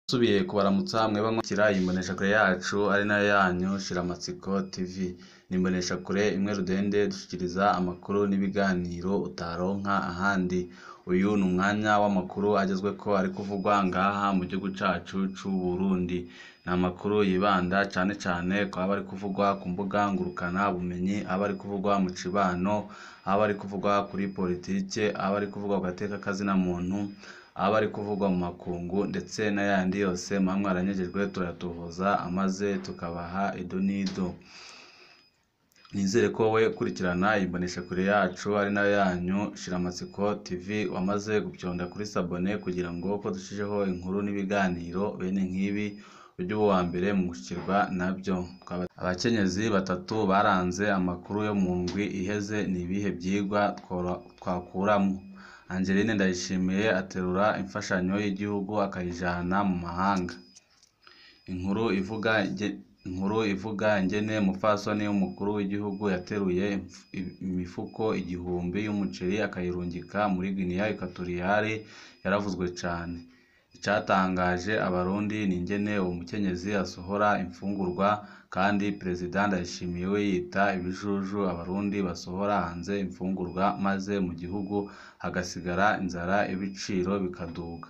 Nsubiye kubaramutsa mwebwe mwakira iyi mboneshakure yacu ari nayo yanyu Shiramatsiko TV. Ni imboneshakure imwe rudende dushikiriza amakuru n'ibiganiro utaronka ahandi. Uyu ni umwanya w'amakuru agezweko ari kuvugwa ngaha mu gihugu cacu c'u Burundi. Ni amakuru yibanda cane cane kwaba ari kuvugwa ku mbuga ngurukana bumenyi, aba ari kuvugwa mu cibano, aba ari kuvugwa kuri politike, aba ari kuvugwa ku gateka kazina muntu, aba ari kuvugwa mu makungu ndetse n'ayandi yose muba mwaranyejejwe turayatohoza amaze tukabaha ido n'ido. Nizere ko wowe ukurikirana iyi mboneshakure yacu ari nayo yanyu Shiramatsiko TV wamaze gupyonda kuri sabone kugira ngo ko dushijeho inkuru n'ibiganiro bene nk'ibi ujye uba uwa mbere mu gushikirwa nabyo. Abakenyezi batatu baranze amakuru yo mu ndwi iheze ni ibihe vyigwa twakuramwo? Angeline Ndayishimiye aterura imfashanyo y'igihugu akayijana mu mahanga. Inkuru ivuga ingene umupfasoni w'umukuru w'igihugu yateruye imifuko 1000 y'umuceri akayirungika muri Guinea Equatoriale yaravuzwe cane. Icatangaje abarundi ni ingene uwo mukenyezi asohora imfungurwa kandi Perezida Ndayishimiye we yita ibijuju abarundi basohora hanze imfungurwa maze mu gihugu hagasigara inzara ibiciro bikaduga.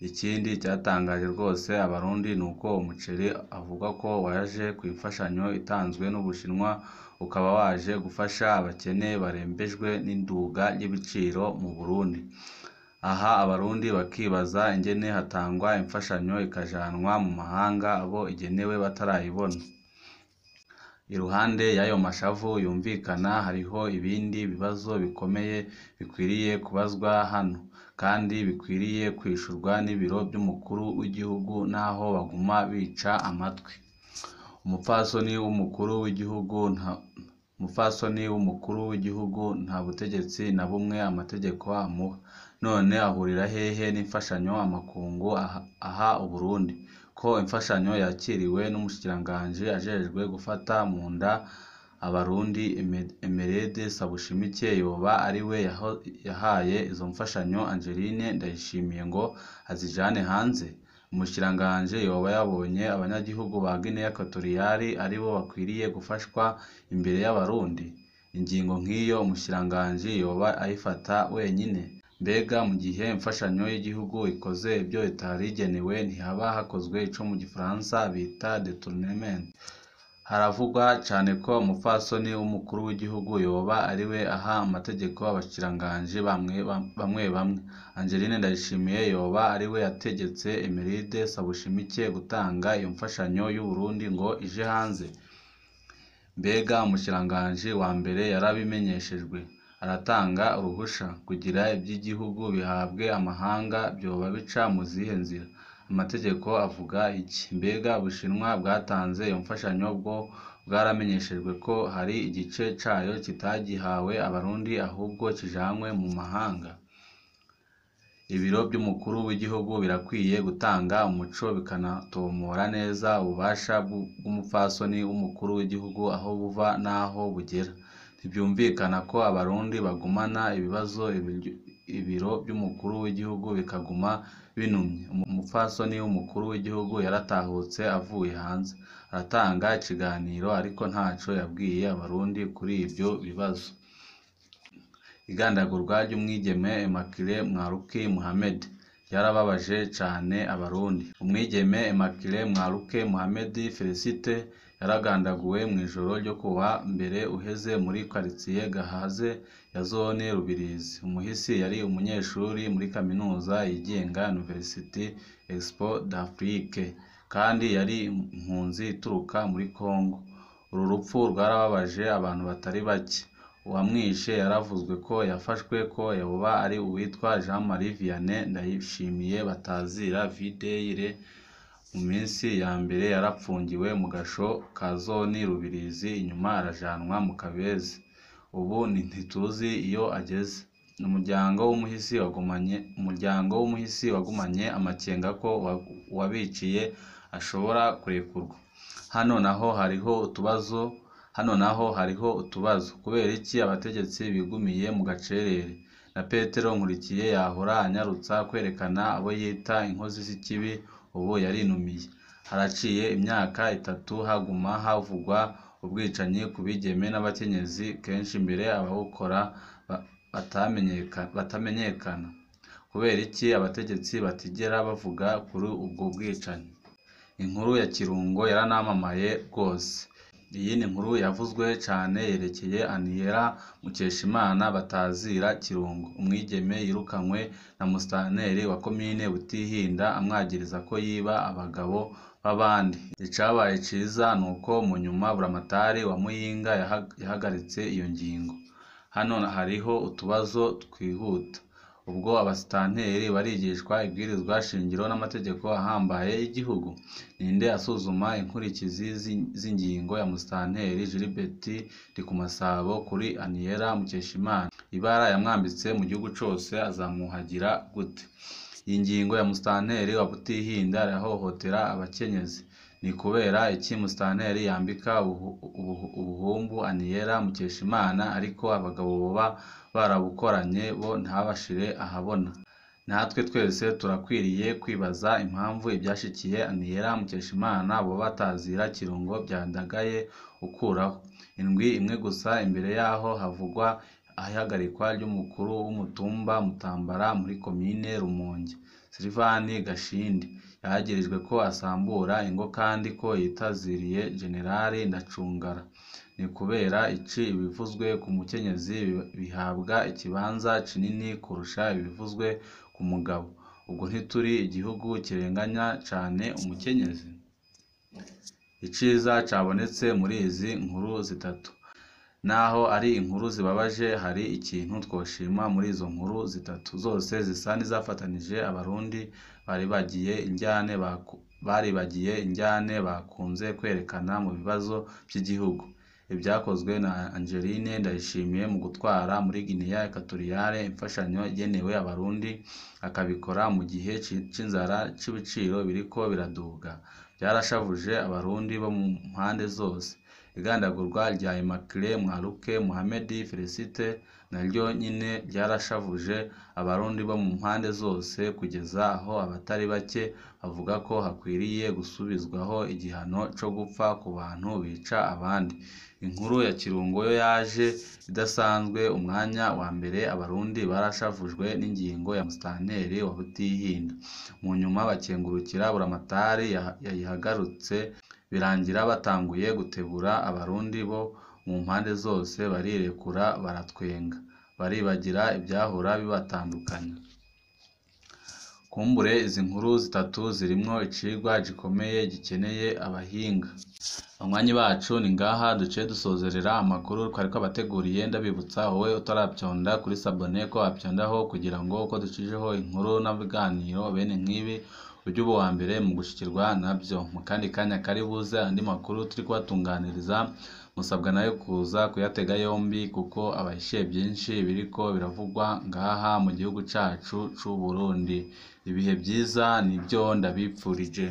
Ikindi catangaje rwose abarundi nuko umuceri avuga ko waje kw'imfashanyo itanzwe n'Ubushinwa ukaba waje gufasha abakene barembejwe n'iduga ry'ibiciro mu Burundi. Aha abarundi bakibaza ingene hatangwa imfashanyo ikajanwa mu mahanga abo igenewe batarayibona. Iruhande y'ayo mashavu yumvikana hariho ibindi bibazo bikomeye bikwiriye kubazwa hano, kandi bikwiriye kwishurwa n'ibiro vy'umukuru w'igihugu naho baguma bica amatwi. Umupfasoni w'umukuru w'igihugu nta butegetsi na bumwe amategeko amuha. None ahurira hehe n'imfashanyo amakungu aha Uburundi? Ko imfashanyo yakiriwe n'umushikiranganji ajejwe gufata mu nda abarundi Emerede Sabushimike yoba ariwe yahaye izo mfashanyo Angeline Ndayishimiye ngo azijane hanze? Umushikiranganji yoba yabonye abanyagihugu ba Guinea Equatoriale aribo bakwiriye gufashwa imbere y'abarundi? Ingingo nk'iyo umushikiranganji yoba ayifata wenyene? Mbega mu gihe imfashanyo y'igihugu ikoze ivyo itari igenewe ntihaba hakozwe ico mu gifaransa bita détournement? Haravugwa cane ko umupfasoni w'umukuru w'igihugu yoba ariwe aha amategeko abashikiranganji bamwe bamwe. Angeline Ndayishimiye yoba ariwe yategetse Emeride Sabushimike gutanga iyo mfashanyo y'Uburundi ngo ije hanze? Mbega umushikiranganji wa mbere yarabimenyeshejwe? Aratanga uruhusha? Kugira ivy'igihugu bihabwe amahanga vyoba bica mu zihe nzira? Amategeko avuga iki? Mbega Ubushinwa bwatanze iyo mfashanyo bwo bwaramenyeshejwe ko hari igice cayo kitagihawe abarundi ahubwo kijanywe mu mahanga? Ibiro vy'umukuru w'igihugu birakwiye gutanga umuco bikanatomora neza ububasha bw'umupfasoni w'umukuru w'igihugu aho buva n'aho bugera. Ntivyumvikana ko abarundi bagumana ibibazo ibiro vy'umukuru w'igihugu bikaguma binumye. Umupfasoni w'umukuru w'igihugu yaratahutse avuye hanze, aratanga ikiganiro ariko ntaco yabwiye abarundi kuri ivyo bibazo. Igandagurwa ry'umwigeme Immaculée Mwaruki Mohamed ryarababaje cane abarundi. Umwigeme Immaculée Mwaruke Mohamed Felicite yaragandaguwe mw'ijoro ryo kuwa mbere uheze muri quartier Gahaze ya zone Rubirizi. Umuhisi yari umunyeshuri muri kaminuza yigenga Université Expo d'Afrique kandi yari impunzi ituruka muri Congo. Uru rupfu rwarababaje abantu batari bake. Uwamwishe yaravuzwe ko yafashwe ko yoba ari uwitwa Jean Marie Vianney Ndayishimiye batazira V-Day. Mu minsi ya mbere yarapfungiwe mu gasho ka zone Rubirizi inyuma arajanwa mu Kabezi. Ubu ntituzi iyo ageze. Umuryango w'umuhisi wagumanye amakenga ko uwabiciye ashobora kurekurwa. Hano naho hariho utubazo. Kubera iki abategetsi bigumiye mu gacerere? Na Petero Nkurikiye yahora anyarutsa kwerekana abo yita inkozi z'ikibi. ubu yarinumiye. Haraciye imyaka 3 haguma havugwa ubwicanyi ku bigeme n'abakenyezi, kenshi mbere ababukora batamenyekana. Kubera iki abategetsi batigera bavuga kuri ubwo bwicanyi? Inkuru ya Kirungo yaranamamaye rwose. Iyi ni inkuru yavuzwe cane yerekeye Aniela Mukeshimana batazira Kirungo, umwigeme yirukanywe na musitanteri wa komine Butihinda amwagiriza ko yiba abagabo b'abandi. Icabaye ciza nuko mu nyuma Buramatari wa Muyinga yahagaritse iyo ngingo. Hano hariho utubazo twihuta. Ubwo abasitanteri barigishwa ibwirizwa shingiro n'amategeko ahambaye y'igihugu? Ninde asuzuma inkurikizi z'ingingo ya musitanteri Gilbert Ndikumasabo kuri Aniela Mukeshimana? Ibara yamwambitse mu gihugu cose azamwuhagira gute? Iyi ngingo ya musitanteri wa Butihinda irahohotera abakenyezi. Ni kubera iki musitanteri yambika ubuhumbu Aniela Mukeshimana ariko abagabo boba barabukoranye bo ntabashire ahabona? Natwe twese turakwiriye kwibaza impamvu ibyashikiye Aniela Mukeshimana boba batazira Kirungo byandagaye ukuraho. Indwi imwe gusa imbere yaho havugwa ihagarikwa ry'umukuru w'umutumba Mutambara muri komine Rumonge, Silivani Gashindi. Yagirijwe ko asambura ingo kandi ko yitaziriye Generali Ndacungara. Ni kubera iki ibivuzwe ku mukenyezi bihabwa ikibanza kinini kurusha ibivuzwe ku mugabo? Ubwo ntituri igihugu kirenganya cane umukenyezi? Iciza cabonetse muri izi nkuru zitatu. Naho ari inkuru zibabaje, hari ikintu twoshima muri izo nkuru zitatu. Zose zisa n'izafatanije Abarundi baribagiye injyane bakunze kwerekana mu bibazo vy'igihugu. Ibyakozwe na Angeline Ndayishimiye mu gutwara muri Guinea Equatoriale imfashanyo igenewe Abarundi, akabikora mu gihe c'inzara c'ibiciro biriko biraduga, byarashavuje Abarundi bo mu mpande zose. Igandagurwa rya Immaculée Mwaruke Mohamed Felicite naryo nyine ryarashavuje Abarundi bo mu mpande zose, kugeza aho abatari bake bavuga ko hakwiriye gusubizwaho igihano co gupfa ku bantu bica abandi. Inkuru ya Kirungo yo yaje idasanzwe. Umwanya wa mbere Abarundi barashavujwe n'ingingo ya musitanteri wa Butihinda, mu nyuma bakengurukira Buramatari yayihagarutse, birangira batanguye gutebura. Abarundi bo mu mpande zose barirekura baratwenga, baribagira ivyahora bibatandukanya. Kumbure izi nkuru zitatu zirimwo icigwa gikomeye gikeneye abahinga. Banywanyi bacu, ni ngaha duciye dusozerera amakuru twari twabateguriye. Ndabibutsa wowe utaravyonda kuri sabone ko wapyondaho kugira ngo uko ducijeho inkuru n'ibiganiro bene nk'ibi ujye uba uwa mbere mu gushikirwa nabyo. Mu kandi kanya kari buze andi makuru turi kubatunganiriza, musabwa nayo kuza kuyatega yombi kuko abahishiye byinshi biriko biravugwa ngaha mu gihugu cacu c'u Burundi. Ibihe vyiza nibyo ndabipfurije.